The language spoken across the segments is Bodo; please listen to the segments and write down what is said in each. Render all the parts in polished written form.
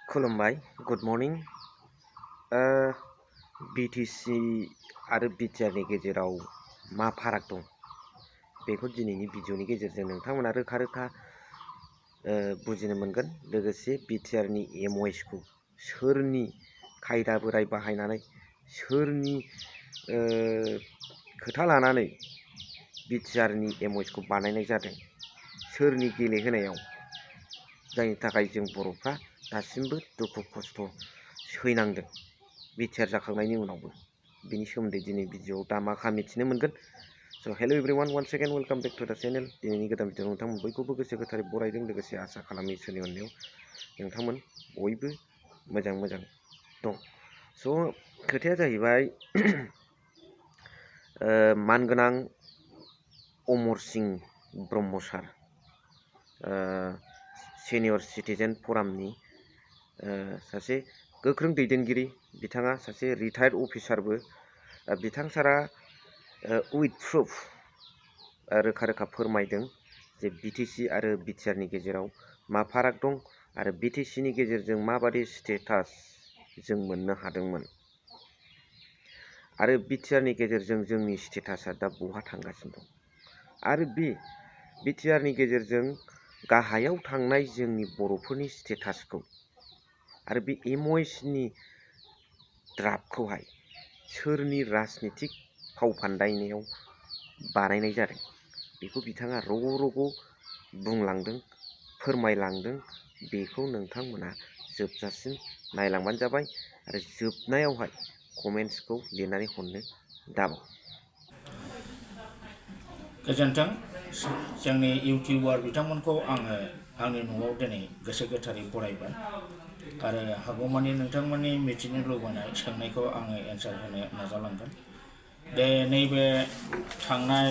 खुलुमबाय गुड मर्निं बिटिसि आरो बिटिआरनि गेजेराव मा फाराग दं बेखौ दिनैनि भिडिअनि गेजेरजों नोंथांमोना रोखा रोखा बुजिनो मोनगोन। लोगोसे बिटिआरनि एमओएसखौ सोरनि खायदा बोराय बाहायनानै सोरनि खोथा लानानै बिटिआरनि एमओएसखौ बानायनाय जादों, सोरनि गेलेहोनायाव, जायनि थाखाय जों बर'फ्रा दासिमबो दुखु खस्थ' सैनांदों बिटिआर जाखांनायनि उनावबो। बिनि सोमोन्दै दिनै भिडिअआव दा मा मिथिनो मोनगोन। So' hello' everyone, once again welcome back to the channel. दिनैनि गोदान भिडिअआव नोंथांमोन बयखौबो गोसो गोथारै बरायदों। लोगोसे आसा खालामो इसोरनि अननायाव नोंथांमोन बयबो मोजां दं। स' खोथाया जाहैबाय मानगोनां अमर सिं ब्रह्म सार, सिनियर सिटिजेन फरामनि सासे गोख्रों दैदेनगिरि। बिथाङा सासे रिटायार्ड अफिसारबो। बिथां सारा उइथ प्रुफ रोखा रोखा फोरमायदों जे बिटिसि आरो बिटिआरनि गेजेराव मा फाराग दं आरो बिटिसिनि गेजेरजों माबादि स्टेटास जों मोननो हादोंमोन आरो बिटिआरनि गेजेरजों जोंनि स्टेटासा दा बहा थांगासिनो दं आरो बे बिटिआरनि गेजेरजों गाहायाव थांनाय जोंनि बर'फोरनि स्टेटासखौ आरो बे एमओएसनि ड्राफ्टखौहाय सोरनि राजनितिक फाव फान्दायनायाव बानायनाय जादों बेखौ बिथाङा रग' रग' बुंलांदों, फोरमायलांदों। बेखौ नोंथांमोना जोबजासिम नायलांबानो जाबाय आरो जोबनायावहाय कमेन्ट्सखौ लिरनानै हरनो दाबाव। गोजोन्थों। जोंनि इउटिउबार बिथांमोनखौ आङो आंनि न'आव दिनै गोसो गोथारै बरायबाय आरो हागौमानि नोंथांमोननि मिथिनो लुबैनाय सोंनायखौ आङो एन्सार होनो नाजालांगोन। नैबे थांनाय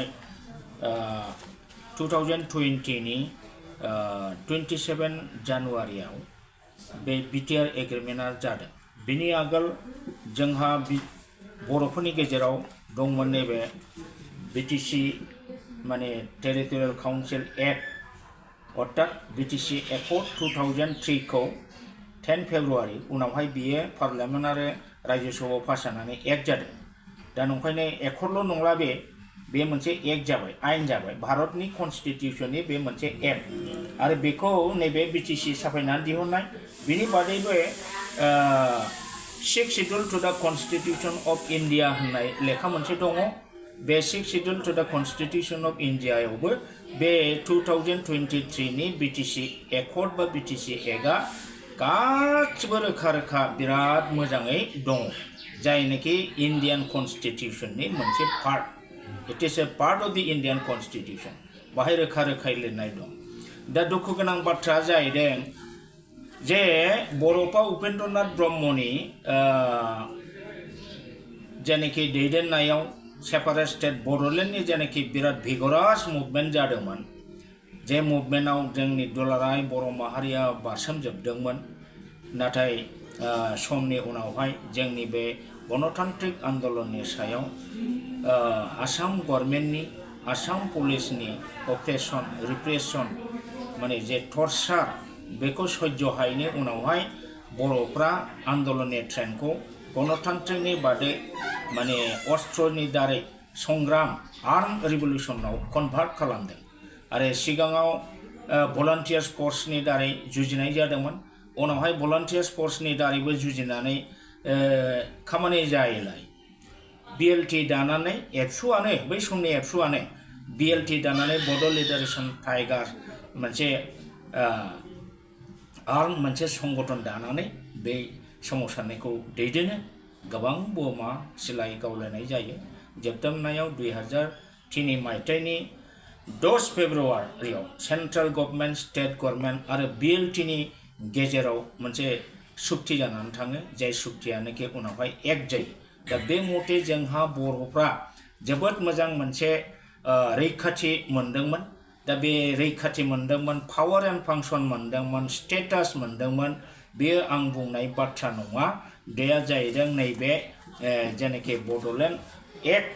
2020नि 27 जानुवारियाव बे बिटिआर एग्रिमेन्टआ जादों। बिनि आगोल जोंहा बर'फोरनि गेजेराव दंमोन नैबे बिटिसि माने टेरिटरियेल काउन्सिल एक्ट, अर्थात बिटिसि एकर्ड 2003 खौ 10 फेब्रुवारि उनावहाय बियो पार्लियामेन्ट आरो रायजोसभायाव पास जानानै एक्ट जादों। दा नंखायनो एकर्डल' नंला, बे मोनसे एक्ट जाबाय, आयेन जाबाय, भारतनि कनस्टिटिउसननि बे मोनसे एक्ट आरो बेखौ नैबे बिटिसि साफायनानै दिहुननाय। बिनि बादैबो 6 शिड्युल टु द कनस्टिटिउसन अफ इन्डिया होननाय लेखा मोनसे दङ। बे 6 शिड्युल टु द कनस्टिटिउसन अफ इन्डियायावबो बे 2023नि बिटिसि एकर्ड बा बिटिसि एक्टआ गासिबो रोखा रोखा बिराद मोजाङै दङ, जायनोखि इन्डियान कनस्टिटिउसननि मोनसे part. It is a part of द इन्डियान कनस्टिटिउसन। बाहाय रोखा रोखायै लिरनाय दं। दा दुखु गोनां बाथ्राया जाहैदों जे बड'फा उपेन्द्रनाथ ब्रह्मनि जेनाखि दैदेननायाव सेपारेट स्टेट बड'लेण्डनि जेनाखि बिराद भिगरास मुभमेन्ट जादोंमोन, जे मुभमेन्टआव जोंनि दुलाराय बर' माहारिया बारसोमजोबदोंमोन। नाथाय समनि उनावहाय जोंनि बे गणतान्त्रिक आन्दलननि सायाव आसाम गभर्नमेन्टनि, आसाम पुलिसनि अप्रेसन, रिप्रेसन, माने जे टर्चार, बेखौ सह्य हायैनि उनावहाय बर'फ्रा आन्दलननि ट्रेनखौ गणतान्त्रिकनि बादै माने अस्त्रनि दारै संग्राम, आर्म रिभलिउसनाव कनभार्ट खालामदों आरो सिगाङाव भलान्टियार्स फर्सनि दारै जुजिनाय जादोंमोन। उनावहाय भलान्टियार्स फर्सनि दारैबो जुजिनानै खामानि जायैलाय बिएलटि दानानै, एबसुआनो बै समनि एबसुआनो बिएलटि दानानै बड' लिबारेसन टाइगार मोनसे आर्म मोनसे संगठन दानानै बे सोमावसारनायखौ दैदेनो। गोबां बमा सिलाइ गावलायनाय जायो। जोबथारनायाव 2003 मायथाइनि 10 फेब्रुवारियाव सेन्ट्रेल गभर्नमेन्ट, स्टेट गभर्नमेन्ट आरो बिएलटिनि गेजेराव मोनसे सुक्ति जानानै थाङो, जाय सुक्तियानोखि उनावहाय एक्ट जायो। दा बे मथे जोंहा बर'फ्रा जोबोद मोजां मोनसे रैखाथि मोनदोंमोन। दा बे रैखाथि मोनदोंमोन, पावार एन्ड फांसन मोनदोंमोन, स्टेटास मोनदोंमोन। बेयो आं बुंनाय बाथ्रा नङा, बेयो जाहैदों नैबे जेनाखि Bodoland act,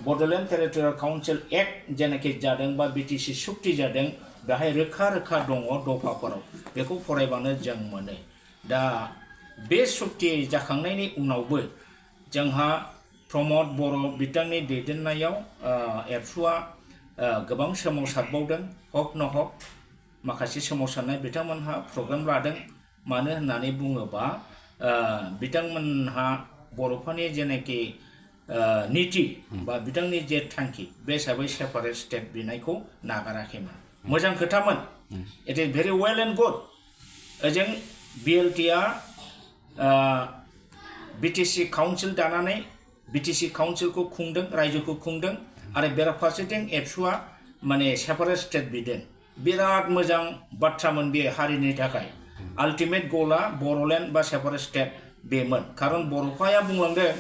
Bodoland territorial council act जेनाखि जादों बा बिटिसि सुक्ति जादों, बेहाय रोखा रोखा दङ दफाफोराव बेखौ फरायबानो जों मोनो। दा बे सुक्ति जाखांनायनि उनावबो जोंहा प्रमद बर' बिथांनि दैदेननायाव एबसुआ गोबां सोमावसारबावदों। हक न हक माखासे सोमावसारनाय बिथांमोनहा प्रग्राम लादों। मानो होननानै बुङोबा बिथांमोनहा बर'फोरनि जेनाखि नीति बा बिथांनि जे थांखि बे हिसाबै सेपारेट स्टेट बिनायखौ नागाराखैमोन। मोजां खोथामोन। It is very well and good. ओजों बिएलटिआ बिटिसि काउन्सिल दानानै बिटिसि काउन्सिलखौ खुंदों, रायजोखौ खुंदों आरो बेराफारसेथिं एबसुआ माने सेपारेट स्टेट बिदों। बिराद मोजां बाथ्रामोन बे हारिनि थाखाय। आल्टिमेट गला बर'लेण्ड बा सेपारेट स्टेट बेमोन। खारन बर'फाया बुंलांदों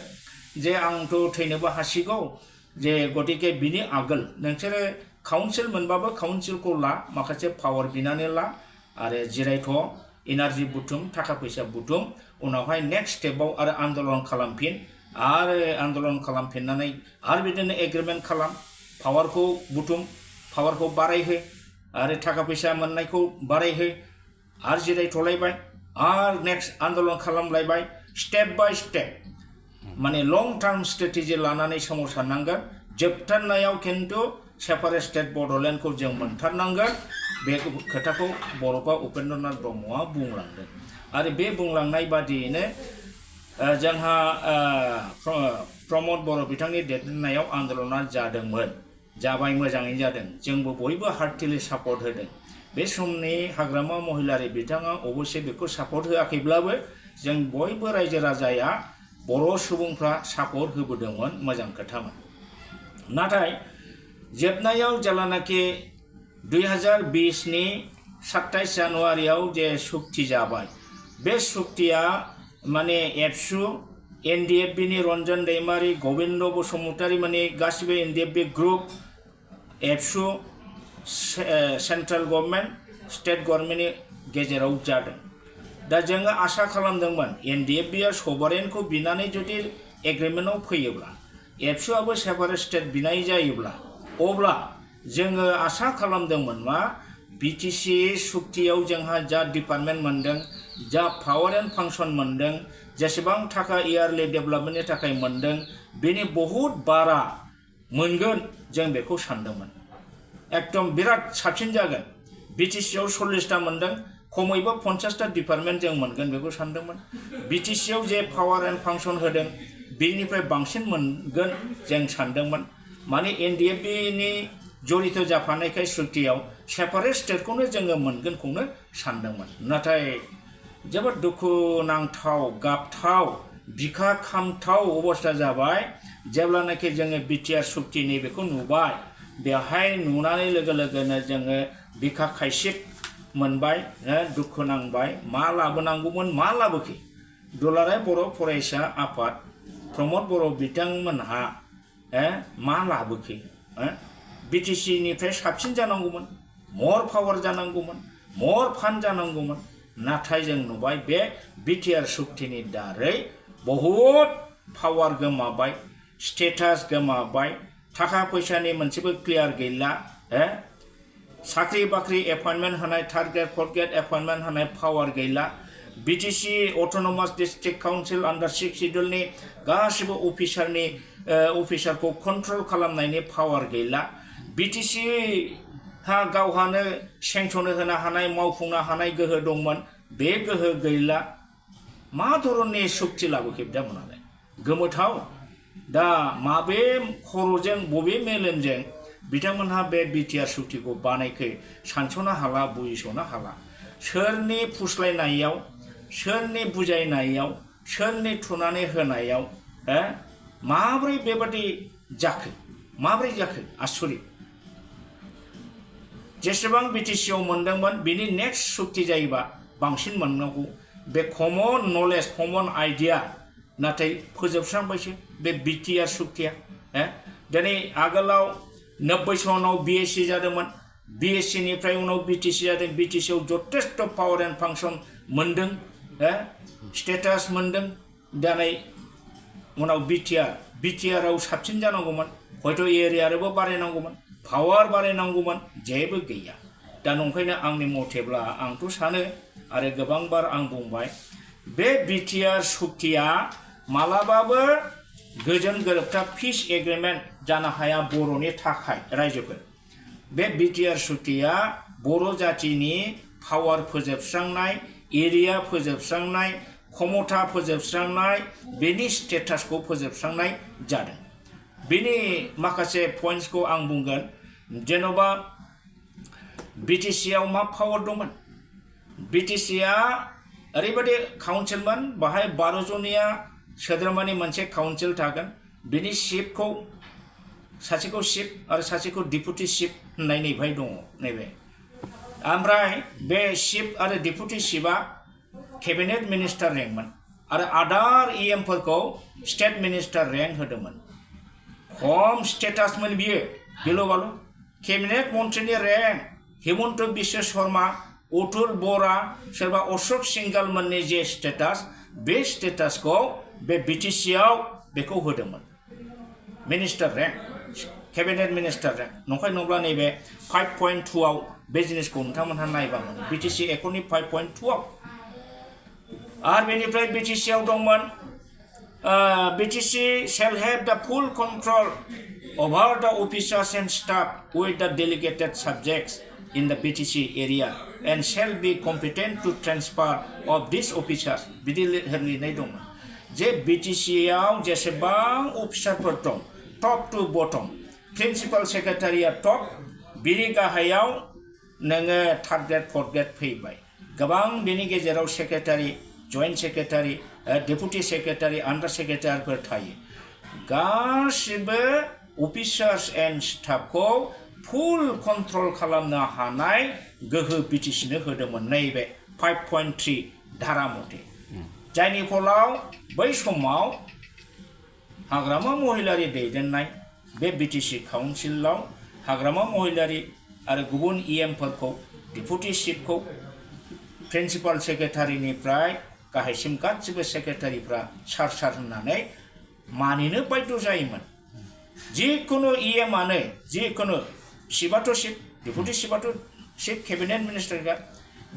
जे आंथ' थैनोबो हासिगौ, जे गतिके बिनि आगोल नोंसोरो काउन्सिल मोनबाबो काउन्सिलखौ ला, माखासे पावार बिनानै ला आरो जिरायथ' एनार्जि बुथुम, थाखा फैसा बुथुम, उनावहाय नेक्स्ट स्टेपाव आरो आन्दलन खालामफिन, आरो आन्दलन खालामफिननानै आरो बिदिनो एग्रिमेन्ट खालाम, पावारखौ बुथुम, पावारखौ बारायहो आरो थाखा फैसा मोननायखौ बारायहो, आरो जिरायथ'लायबाय आरो नेक्स्ट आन्दलन खालामलायबाय। स्टेप बाय स्टेप माने लं टार्म स्ट्रेटेजि लानानै सोमावसारनांगोन। जोबथारनायाव खिन्थु सेपारेट स्टेट बड'लेण्डखौ जों मोनथारनांगोन। बे खोथाखौ बड'फा उपेन्द्रनाथ ब्रह्मआ बुंलांदों। आरो बे बुंलांनाय बादियैनो जोंहा प्रमद बर' बिथांनि दैदेननायाव आन्दलना जादोंमोन। जाबाय, मोजाङै जादों। जोंबो बयबो हार्टिलि सापर्ट होदों। बे समनि हाग्रामा महिलारि बिथाङा अबयसे बेखौ सापर्ट होआखैब्लाबो जों बयबो रायजो राजाया बर' सुबुंफ्रा सापर्ट होबोदोंमोन। मोजां खोथामोन। नाथाय जोबनायाव जेलानाखि 2020 नि 27 जानुवारियाव जे सुक्ति जाबाय, बे सुक्तिया माने एबसु, एनडिएफबि नि रन्जन दैमारि, गबिन्द बसुमतारी माने गासिबो एनडिएफबि ग्रुप, एबसु, सेन्ट्रेल गभर्नमेन्ट, स्टेट गभर्नमेन्टनि गेजेराव जादों। दा जोङो आसा खालामदोंमोन एनडिएफबिआ सभारेनखौ बिनानै जुदि एग्रिमेन्टआव फैयोब्ला, एबसुआबो सेपारेट स्टेट बिनाय जायोब्ला, अब्ला जोङो आसा खालामदोंमोन मा बिटिसि सुक्तियाव जोंहा जा डिपार्टमेन्ट मोनदों, जा पावार एन्ड फांसन मोनदों, जेसेबां थाखा इयारलि डेभेलपमेन्टनि थाखाय मोनदों, बेनि बहुद बारा मोनगोन जों बेखौ सानदोंमोन। एकदम बिराद साबसिन जागोन। बिटिसिआव 40टा मोनदों, खमैबो 50टा डिपार्टमेन्ट जों मोनगोन बेखौ सानदोंमोन। बिटिसिआव जे पावार एन्ड फांसन होदों बेनिफ्राय बांसिन मोनगोन जों सानदोंमोन। माने एनडिएफबिनि जड़ित जाफानायखाय सुक्तियाव सेपारेट स्टेटखौनो जोङो मोनगोनखौनो सानदोंमोन। नाथाय जोबोद दुखुनांथाव, गाबथाव, बिखा खामथाव अबस्था जाबाय जेब्लानाखि जोङो बिटिआर सुक्तिनि बेखौ नुबाय। बेवहाय नुनानै लोगो लोगोनो जोङो बिखा खायसिब मोनबाय, दुखु नांबाय। मा लाबोनांगौमोन, मा लाबोखै? दुलाराय बर' फरायसा आफाद प्रमद बर' बिथांमोनहा मा लाबोखै? बिटिसिनिफ्राय साबसिन जानांगौमोन, मर पावार जानांगौमोन, मर फान्ड जानांगौमोन। नाथाय जों नुबाय बे बिटिआर सुक्तिनि दारै बहुद पावार गोमाबाय, स्टेटास गोमाबाय, थाखा फैसानि मोनसेबो क्लियार गैला। साख्रि बाख्रि एपइन्टमेन्ट होनाय, third grade fourth grade appointment होनाय पावार गैला। BTC autonomous district council under 6 सिडिउलनि गासिबो अफिसारखौ कन्ट्रल खालामनायनि पावार गैला। बिटिसि हा गावहानो सेंसन होनो हानाय, मावफुंनो हानाय गोहो दंमोन, बे गोहो गैला। मा धरननि सुक्ति लाबोखै बिथांमोनालाय? गोमोथाव। दा माबे खर'जों, बबे मेलेमजों बिथांमोनहा बे बिटिआर सुक्तिखौ बानायखै सानस'नो हाला, बुजिस'नो हाला। सोरनि फुस्लायनायाव, सोरनि बुजायनायाव, सोरनि थुनानै होनायाव माब्रै बेबादि जाखो? माब्रै जाखो? आसरित। जेसेबां बिटिसिआव मोनदोंमोन बिनि नेक्स्ट सुक्ति जायोबा बांसिन मोननांगौ। बे कमन नलेज, कमन आइडिया, नाथाय फोजोबस्रांबायसो बे बिटिआर सुक्तिया। दिनै आगोलाव 90 सनाव बिएससि जादोंमोन, बिएससिनिफ्राय उनाव बिटिसि जादों। बिटिसिआव जथेस्थ' पावार एन्ड फांसन मोनदों, स्टेटास मोनदों। दिनै उनाव बिटिआराव साबसिन जानांगौमोन, हयथ' एरियाबो बारायनांगौमोन, पावार बारायनांगौमोन, जेबो गैया। दा नंखायनो आंनि मथेब्ला आंथ' सानो आरो गोबांबार आं बुंबाय बे बिटिआर सुक्तिया मालाबाबो गोजोन गोरोबथा पिस एग्रिमेन्ट जानो हाया बर'नि थाखाय रायजोफोर बे बिटिआर सुक्तिया बर' जातिनि पावार फोजोबस्रांनाय एरिया फोजोबस्रांनाय क्षमता फोजोबस्रांनाय बेनि स्टेटासखौ फोजोबस्रांनाय जादों बेनि माखासे पइन्ट्सखौ आं बुंगोन जेन'बा बिटिसिआव मा पावार दंमोन बिटिसिआ ओरैबायदि काउन्सिलमोन बाहाय 12 जनिया सोद्रोमानि मोनसे काउन्सिल थागोन बिनि चिफखौ सासेखौ चिफ आरो सासेखौ डिपुटि चिफ होननाय नैबेहाय दङ नैबे ओमफ्राय बे चिफ आरो डिपुटि चिफआ केबिनेट मिनिस्टार रेंकमोन आरो आदार इएमफोरखौ स्टेट मिनिस्टार रेंक होदोंमोन खम स्टेटासमोन बियो गिलु बालु केबिनेट मन्थ्रिनि रेंक हिमन्त बिश्व शर्मा अतुल बरा सोरबा अशोक सिंगालमोननि जे स्टेटास बे स्टेटासखौ बे बिटिसिआव बेखौ होदोंमोन minister rank cabinet minister rank नंखाय नंब्ला नैबे 5.2 आव बे जिनिसखौ नोंथांमोनहा नायबा मोनो बिटिसि एकर्डनि 5.2 आव आरो बेनिफ्राय बिटिसिआव दंमोन BTC shall have the full control over the officers and staff with the delegated subjects in the BTC area and shall be competent to transfer of these officers बिदि लिरनाय दंमोन जे बिटिसिआव जेसेबां अफिसारफोर दं टप टू बटम प्रिन्सिपाल सेक्रेटारिया टप बिनि गाहायाव नोङो थार्ड ग्रेड फर्थ ग्रेड फैबाय गोबां बिनि गेजेराव secretary joint secretary deputy secretary under सेक्रेटारिफोर थायो गासिबो अफिसार्स एन्ड स्टाफखौ फुल कन्ट्रल खालामनो हानाय गोहो बिटिसिनो होदोंमोन नैबे 5.3 धारा मथे जायनि फलाव बै समाव हाग्रामा महिलारि दैदेननाय बे बिटिसि काउन्सिलाव हाग्रामा महिलारि आरो गुबुन इएमफोरखौ डिपुटि चिफखौ प्रिन्सिपाल सेक्रेटारिनिफ्राय गाहायसिम गासिबो सेक्रेटारिफ्रा सार होननानै मानिनो बाध्य जायोमोन जिखुनु इएमआनो जिखुनु चिफआथ' चिफ डिपुटि चिफआथ' चिफ केबिनेट मिनिस्टार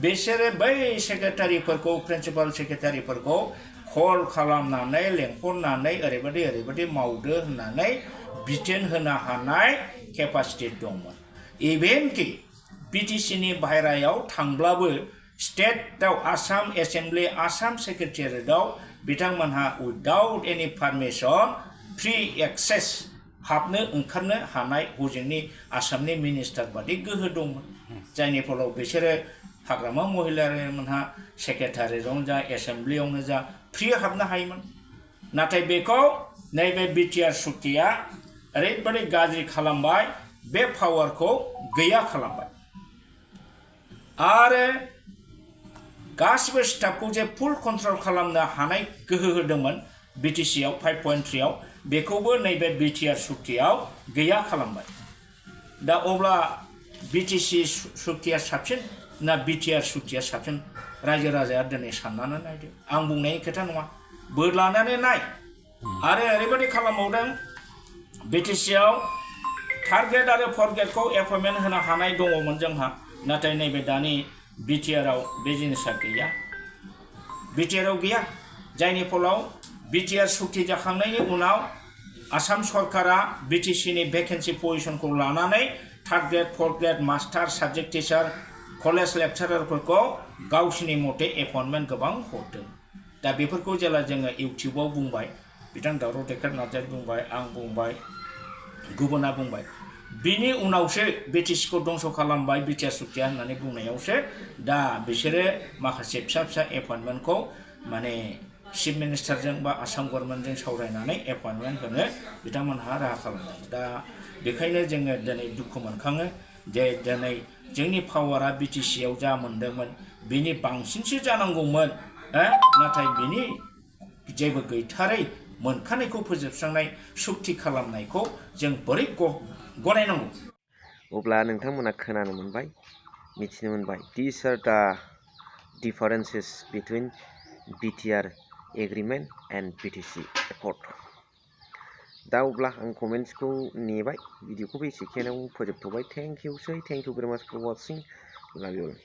बिसोरो बै सेक्रेटारिफोरखौ प्रिन्सिपाल सेक्रेटारिफोरखौ कल खालामनानै लेंहरनानै ओरैबायदि मावदो होननानै बिथोन होनो हानाय केपासिटि दंमोन इभेनकि बिटिसिनि बाहेरायाव थांब्लाबो स्टेटआव आसाम एसेम्बलि आसाम सेक्रेटारियेटआव बिथांमोनहा उइदाउट एनि पारमिसन फ्रि एक्सेस हाबनो ओंखारनो हानाय हजोंनि आसामनि मिनिस्टार बादि गोहो दंमोन जायनि फलाव बिसोरो हाग्रामा महिलारिमोनहा सेक्रेटारियेटआवनो जा एसेम्बलियावनो जा फ्रि हाबनो हायोमोन नाथाय बेखौ नैबे बिटिआर सुक्तिया ओरैबायदि गाज्रि खालामबाय बे पावारखौ गैया खालामबाय आरो गासिबो स्टाफखौ जे फुल कन्ट्रल खालामनो हानाय गोहो होदोंमोन बिटिसिआव 5.3 आव बेखौबो नैबे बिटिआर सुक्तियाव गैया खालामबाय दा अब्ला बिटिसि सुक्तिया साबसिन ना बिटिआर सुक्तिया साबसिन रायजो राजाया दिनै साननानै नायदो आं बुंनायनि खोथा नङा बोलानानै नाय आरो ओरैबायदि खालामबावदों बिटिसिआव थार्ड ग्रेड आरो फर्थ ग्रेडखौ एपइन्टमेन्ट होनो हानाय दङमोन जोंहा नाथाय नैबे दानि बिटिआरआव बे जिनिसा गैया बिटिआरआव गैया जायनि फलाव बिटिआर सुक्ति जाखांनायनि उनाव आसाम सरकारा बिटिसिनि भेकेन्सि पजिशनखौ लानानै third grade fourth grade master subject teacher college लेक्चारारफोरखौ गावसिनि मथे एपइन्टमेन्ट गोबां हरदों दा बेफोरखौ जेला जोङो इउटिउबाव बुंबाय बिथां दावराव देखार नार्जारि बुंबाय आं बुंबाय गुबुना बुंबाय बिनि उनावसो बिटिसिखौ दंस खालामबाय बिटिआर सुक्तिया होननानै बुंनायावसो दा बिसोरो माखासे फिसा एपइन्टमेन्टखौ माने चिफ मिनिस्टारजों बा आसाम गभर्नमेन्टजों सावरायनानै एपइन्टमेन्ट होनो बिथांमोनहा राहा खालामदों दा बेखायनो जोङो दिनै दुखु मोनखाङो जे दिनै जोंनि पावारा बिटिसिआव जा मोनदोंमोन बिनि बांसिनसो जानांगौमोन नाथाय बिनि जेबो गैथारै मोनखानायखौ फोजोबस्रांनाय सुक्ति खालामनायखौ जों बोरै गनायनांगौ अब्ला नोंथांमोना खोनानो मोनबाय मिथिनो मोनबाय this are the differences between BTR agreement and BTC accord दा अब्ला आं कमेन्ट्सखौ नेबाय भिडिअखौबो एसेखिनियाव फोजोबथ'बाय thank you very much for watching love you all.